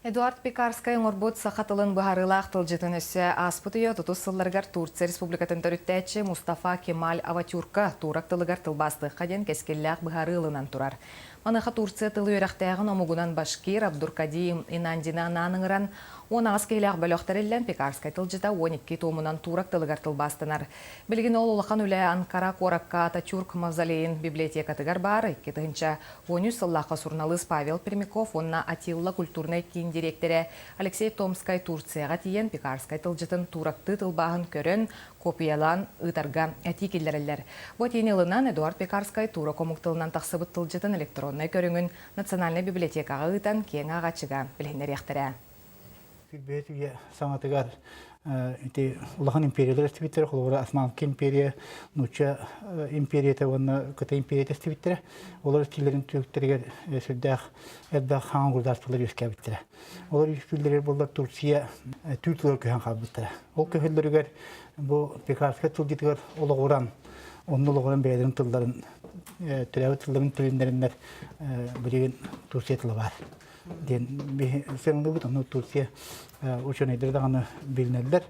Эдуард Пекарскай оҥорбут саха тылын быһаарыылаах тылдьытын өссө ааспыт үйэ отутус сылларыгар Турция Республикатын төрүттээччи Мустафа Кемаль Аватюрка турок тылыгар тылбаастыахха диэн кэскиллээх быһаарыы ылынан турар. Маныаха Турция тыл үөрэхтээҕин омугунан башкир Абдуркадим Инандины анаан ыҥыран, 18 киһилээх бөлөх тэриллэн Пекарскай тылдьыта 12 туомунан турок тылыгар тылбаастанар. Билигин ол улахан үлэ Анкара куоракка Ататюрк мавзолейын библиотекатыгар баар 2013 сыллаахха суруналыыс Павел Пермяков уонна Атилла культурнай киин дириэктэрэ Алексей Томскай Турцияҕа тиийэн Пекарскай тылдьытын турактыы тылбааһын көрөн, копиялаан ыытарга этии киллэрэллэр. Бу этиини ылынан Эдуард Пекарскай турок омук тылынан тахсыбыт тылдьытын электроннай көрүҥүн Национальнай библиотекаҕа ыытан киэҥ ааҕааччыга билиһиннэриэхтэрэ. Сүүрбэһис үйэ саҥатыгар ити улахан империялар эстибиттэрэ, холобура Османскай империя, Нуучча империята уонна Кытай империята эстибиттэрэ. Олор эстиилэрин түмүктэригэр сүрдээх элбэх хаҥан государстволар үөскээбиттэрэ. Олор үөскүүллэригэр буоллар Турция түүр тылыгар көһөн хаалбыттара. Ол көһөллөрүгэр бу Пекарскай тылдьытыгар олоҕуран, онно олоҕуран бэйэлэрин тылларын, төрөөбүт тылларын тилиннэриннэр билигин Турция тыла баар диэн сыаналыыбыт. Ону Турция учуонайдара даҕаны билинэллэр.